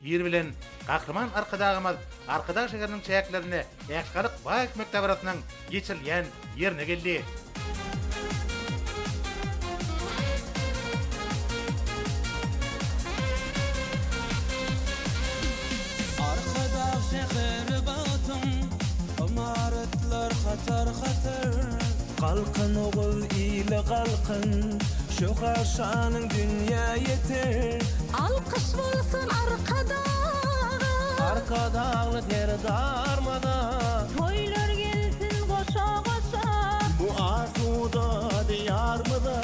Ir bilen Gahryman Arkadagymyz Arkadag şäheriniň çäklerinde ählihalk bag ekmek dabarasynyň geçirilýän ýerine geldi. Arkadag şäheri bagtyň, ymaratlar hatar-hatar. Galkyn ogul ile galkyn, şöhrat şanyň dünýä ýeter. Alkyş bolsun Arkadaga. Arkadagly Serdarmyza. Toýlar gelsin goşa-goşa. Bu asuda Diýarymyza.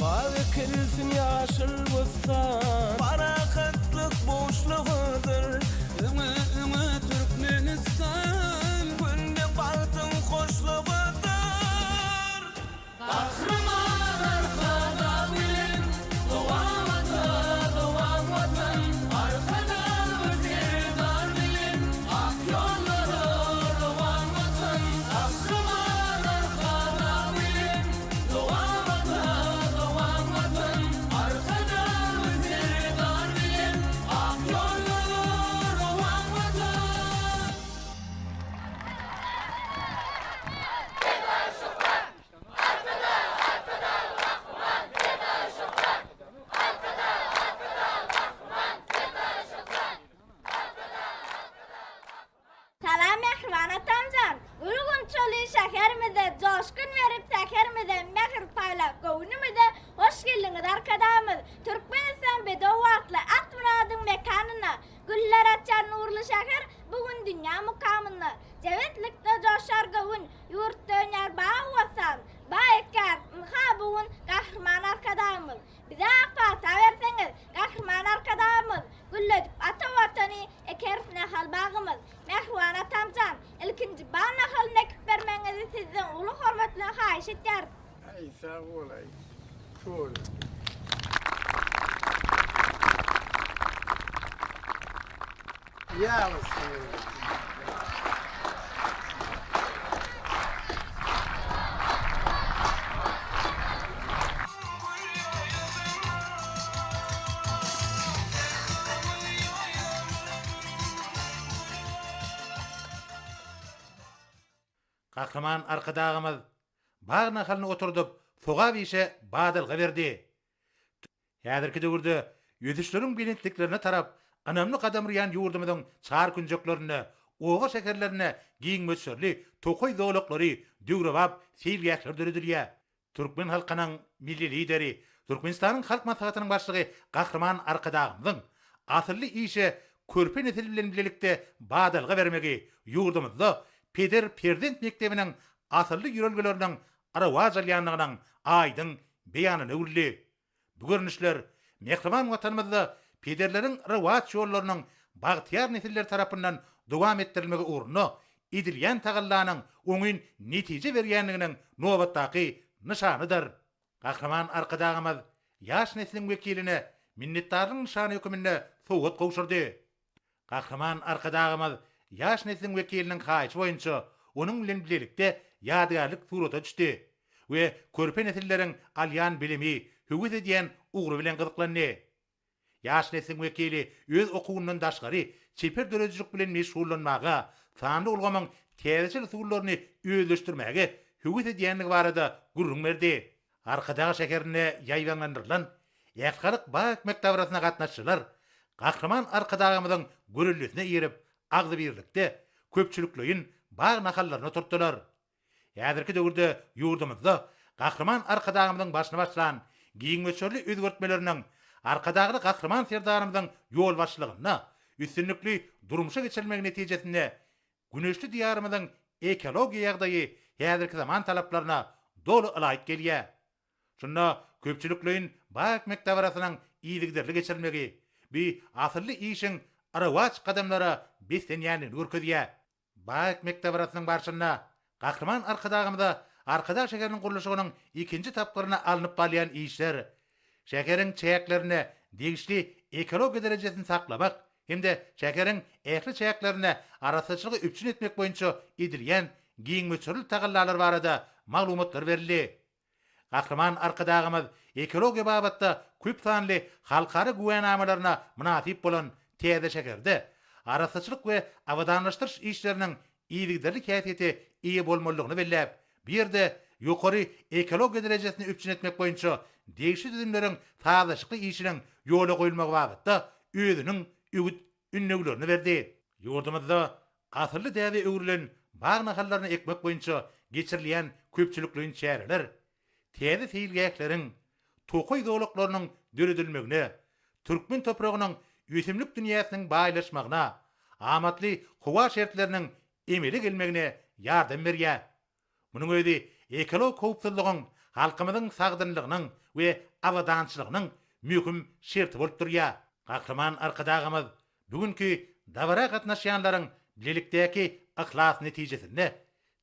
Bag ekilsin ýaşyl bossan. Parahatlyk buşlugydyr. Öňe öňe Türkmenistan. Günde bagtyň hoşlugydyr. Gahryman Arkadag bilen dowamata dowam Watan Arkadagly Serdar bilen ak ýollara rowan Watan Gahryman Arkadag bilen dowamata dowam Watan Arkadagly Serdar bilen ak ýollara rowan Watan. Salam mähriban atamjan! Gül-gunçaly şäherimize joşgun berip säherimize mähir paýlap göwnümize hoş geldiňiz Arkadagymyz! Türkmenistan bedew atly at myradyň mekanyna Güller açýar nurly şäher bu gün dünýä mukamynda Jebislikde joşar göwün, Ýurt dönýär bagy-bossan, Baý ekýär, ynha, bu gün Gahryman Arkadagymyz. Bize ak pata berseňiz, Gahryman Arkadagymyz, Gülledip ata Watany, Ekeris nahal bagymyz. Mähriban atamjan, ilkinji bag nahalyny ekip bermegiňizi sizden uly hormat bilen haýyş etýäris. Aý sag bolaý. Şol. Gahryman Arkadagymyz bag nahalyny oturdyp, sogap işe badalga berdi. Häzirki döwürde ösüşleriň belentliklerine tarap ynamly gadam urýan ýurdumyzyň çar künjeklerinde, oba-şäherlerinde giň möçberli tokaý zolaklary, döwrebap seýilgähler döredilýär. Türkmen halkynyň Milli Lideri, Türkmenistanyň Halk Maslahatynyň Başlygy Gahryman Arkadagymyzyň asylly işe körpe nesil bilen bilelikde badalga bermegi ýurdumyzda peder-perzent mekdebiniň asylly ýörelgeleriniň rowaç alýandygynyň aýdyň beýanyna öwrüldi. Bu görnüşler mähriban Watanymyzda pederleriň rowaç ýollarynyň bagtyýar nesiller tarapyndan dowam etdirilmegi ugrunda edilýän tagallanyň oňyn netije berýändiginiň nobatdaky nyşanydyr. Gahryman Arkadagymyz ýaş nesliň wekiline minnetdarlyk nyşany höküminde sowgat gowşurdy. Gahryman Arkadagymyz ýaş nesliň wekiliniň haýyşy boýunça onuň bilen bilelikde ýadygärlik surata düşdi we körpe nesilleriň alýan bilimi, höwes edýän ugry bilen gyzyklandy. Ýaş nesliň wekili öz okuwyndan daşgary çeper döredijilik bilen meşgullanmaga, sanly ulgamyň täzeçil usullaryny özleşdirmäge höwes edýändigi barada gürrüň berdi. Arkadag şäherinde ýaýbaňlandyrylan ählihalk bag ekmek dabarasyna gatnaşyjylar Gahryman Arkadagymyzyň göreldesine eýerip, agzybirlikde köpçülikleýin bag nahallaryny oturtdylar. Häzirki döwürde ýurdumyzda Gahryman Arkadagymyzyň başyny başlan giň möçberli özgertmeleriniň Arkadagly Gahryman Serdarymyzyň ýolbaşçylygynda üstünlikli durmuşa geçirilmegi netijesinde Güneşli Diýarymyzyň ekologiýa ýagdaýy häzirki zaman talaplaryna doly ylaýyk gelýär. Şunda köpçülikleýin bag ekmek dabarasynyň yzygiderli geçirilmegi bu asylly işiň rowaç gadamlara beslenýändigini görkezýär. Bag ekmek dabarasynyň barşynda Gahryman Arkadagymyza Arkadag şäheriniň gurluşygynyň ikinji tapgyrynda alnyp barylýan işler, şäheriň çäklerinde degişli ekologiýa derejesini saklamak hem-de şäheriň ähli çäklerinde arassaçylygy üpjün etmek boýunça edilýän giň möçberli tagallalar barada maglumatlar berildi. Gahryman Arkadagymyz ekologiýa babatda köp sanly halkara güwänamalaryna mynasyp bolan. täze şäherde arassaçylyk we abadanlaşdyryş işleriniň yzygiderli häsiýete eýe bolmalydygyny belläp, bu ýerde ýokary ekologiýa derejesini üpjün etmek boýunça degişli düzümleriň sazlaşykly işiniň ýola goýulmagy babatda özüniň öwüt-ündewlerini berdi. Ýurdumyzda asylly däbe öwrülen bag nahallaryny ekmek boýunça geçirilýän köpçülikleýin çäreler täze seýilgähleriň, tokaý zolaklarynyň döredilmegine, türkmen topragynyň ösümlik dünýäsiniň baýlaşmagyna, amatly howa şertleriniň emele gelmegine ýardam berýär. Munuň özi ekologik howpsuzlygyň, halkymyzyň sagdynlygynyň we abadançylygynyň möhüm şerti bolup durýar. Gahryman Arkadagymyz bu günki dabara gatnaşýanlaryň bilelikdäki yhlasy netijesinde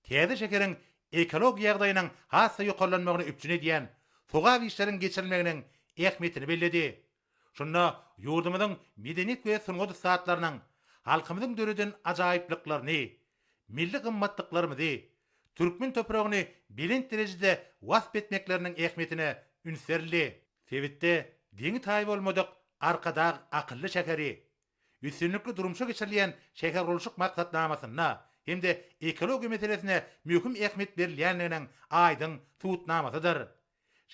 täze şäheriň ekologiýa ýagdaýynyň has-da ýokarlanmagyny üpjün edýän sogap işleriň geçirilmeginiň ähmiýetini belledi. Şunda ýurdumyzyň medeniýet we sungat ussatlarynyň halkymyzyň döreden ajaýyplyklaryny, milli gymmatlyklarymyzy, türkmen topragyny belent derejede wasp etmekleriniň ähmiýetine üns berildi. Sebitde deňi-taýy bolmadyk Arkadag akylly şäheri, üstünlikli durmuşa geçirilýän şähergurluşyk maksatnamasynda hem-de ekologiýa meselesine möhüm ähmiýet berilýändiginiň aýdyň subutnamasydyr.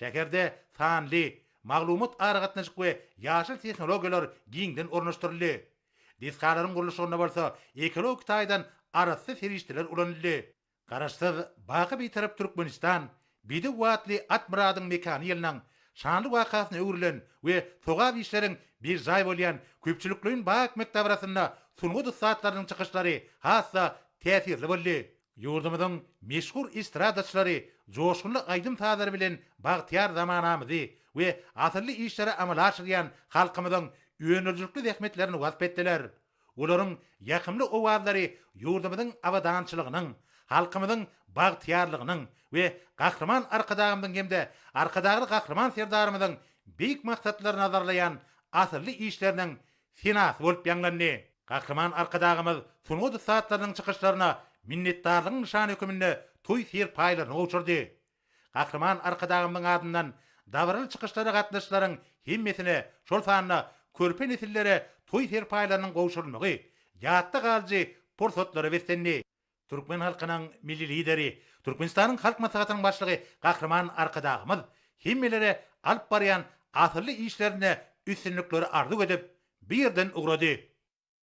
Şäherde sanly, maglumat-aragatnaşyk we ýaşyl tehnologiýalar giňden ornaşdyryldy. Desgalaryň gurluşygynda bolsa ekologik taýdan arassa serişdeler ulanyldy. Garaşsyz, baky Bitarap Türkmenistan bedew atly at myradyň mekany ýylynyň şanly wakasyna öwrülen we sogap işleriň berjaý bolýan köpçülikleýin bag ekmek dabarasynda sungat ussatlarynyň çykyşlary has-da täsirli boldy. Ýurdumyzyň meşhur estradaçylary joşgunly aýdym-sazlary bilen bagtyýar zamanamyzy we asylly işleri amala aşyrýan halkymyzyň öndürijilikli zähmetlerini wasp etdiler. Olaryň ýakymly owazlary ýurdumyzyň abadançylygynyň, halkymyzyň bagtyýarlygynyň we Gahryman Arkadagymyzyň hem-de Arkadagly Gahryman Serdarymyzyň beýik maksatlary nazarlaýan asylly işleriniň senasy bolup ýaňlandy. Gahryman Arkadagymyz sungat ussatlarynyň çykyşlaryna minnetdarlygyň nyşany höküminde toý serpaýlaryny gowşurdy. Gahryman Arkadagymyzyň adyndan dabaraly çykyşlara gatnaşyjylaryň hemmesine, şol sanda körpe nesillere toý serpaýlarynyň gowşurylmagy ýatda galyjy pursatlara beslendi. Türkmen halkynyň Milli Lideri, Türkmenistanyň Halk Maslahatynyň Başlygy Gahryman Arkadagymyz hemmelere alyp barýan asylly işlerinde üstünlikleri arzuw edip, bu ýerden ugrady.